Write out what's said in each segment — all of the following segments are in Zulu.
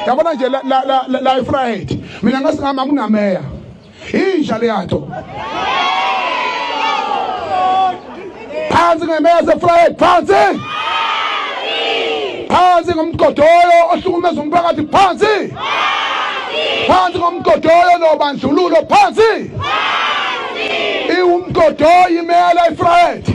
Yabona nje la la la, la eVryheid, mina ngasingama kunameya. Inja leyanto. Phansi ngemeya seVryheid, phansi. Phansi ngomgodoyo ohlukumeza umphakathi, phansi. Phansi ngomgodoyo nobandlululo, phansi. Iwumgodoyo imeya la eVryheid.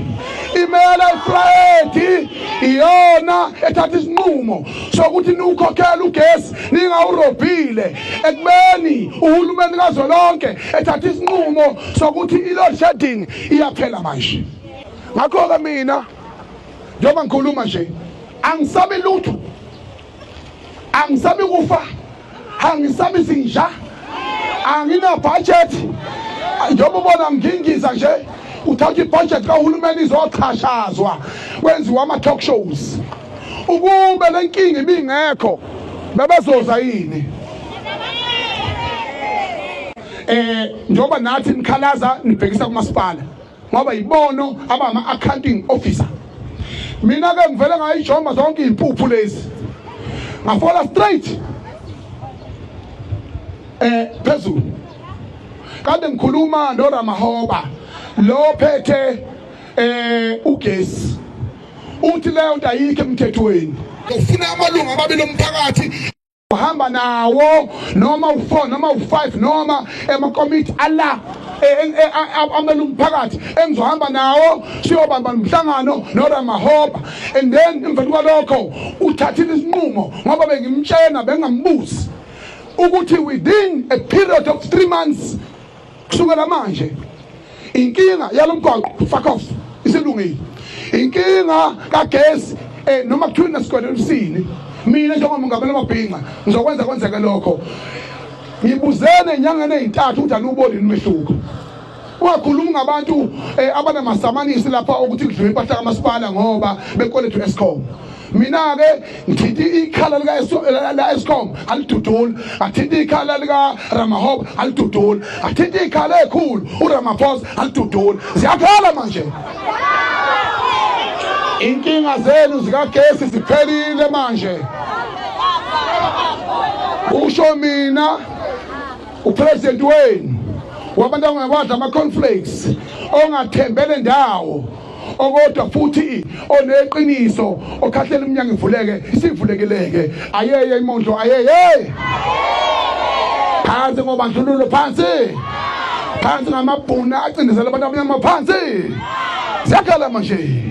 Imeya la eVryheid iyona ethatha isinqumo sokuthi niwukhokhele ugesi ningawurobhile, ekubeni uhulumeni kazwelonke ethatha isinqumo sokuthi i-load shedding iyaphela manje. Ngakho-ke mina njengoba ngikhuluma nje, angisabi lutho, angisabi kufa, angisabi zinja, angina budget. Njengoba ubona ngingiza nje, uthatha ibudget kahulumeni izochashazwa kwenziwa ama-talk shows. Ukube le nkinga ibingekho, bebezoza yini? Njengoba nathi nikhalaza nibhekisa kumasipala ngoba yibono abama accounting officer, mina ke ngivele ngayijomba zonke impuphu lezi, ngafola straight phezulu. Kade ngikhuluma noRamahoba lo phethe ugesi, uthi leyo nto ayikho emthethweni. Ufuna amalungu amabili omphakathi uhamba nawo, noma u4 noma u5 noma emakomiti ala amele umphakathi engizohamba nawo siyobamba umhlangano noRamahoba. And then emva kwalokho uthathile isinqumo, ngoba bengimtshena bengambuzi ukuthi within a period of 3 months kusukela manje inkinga yalomgwaqo, fuck off, isilungile. Inkinga kagesi, noma kuthiwa nesikweletu, mina njengomongameli wamabhinca ngizokwenza kwenzeke lokho. Ngibuzene enyangeni ey'ntathu ukuthi aniwuboni umehluko. Ungakhulumi ngabantu abanamasamanisi lapha ukuthi kudliwe impahla kamasipala ngoba bekwelethu Eskom. Mina ke ngithinta ikhala lika la Eskom, alidudula. Ngathinta ikhala lika Ramahoba, alidudula. Ngathinta ikhala ekhulu uRamaphosa, alidudula. Ziyakhala manje. Inkinga zenu zikagesi ziphelile manje, usho mina upresident wenu wabantu abangawadla ama-cornflakes, ongathembele ndawo okodwa futhi oneqiniso, okhahlela umnyango ivuleke. Isivulekileke. Ayeye imondlo, ayeye. Phansi ngobandlululo, phansi, phansi ngamabhuna acindezela abantu abamnyama, phansi. Siyakhala manje.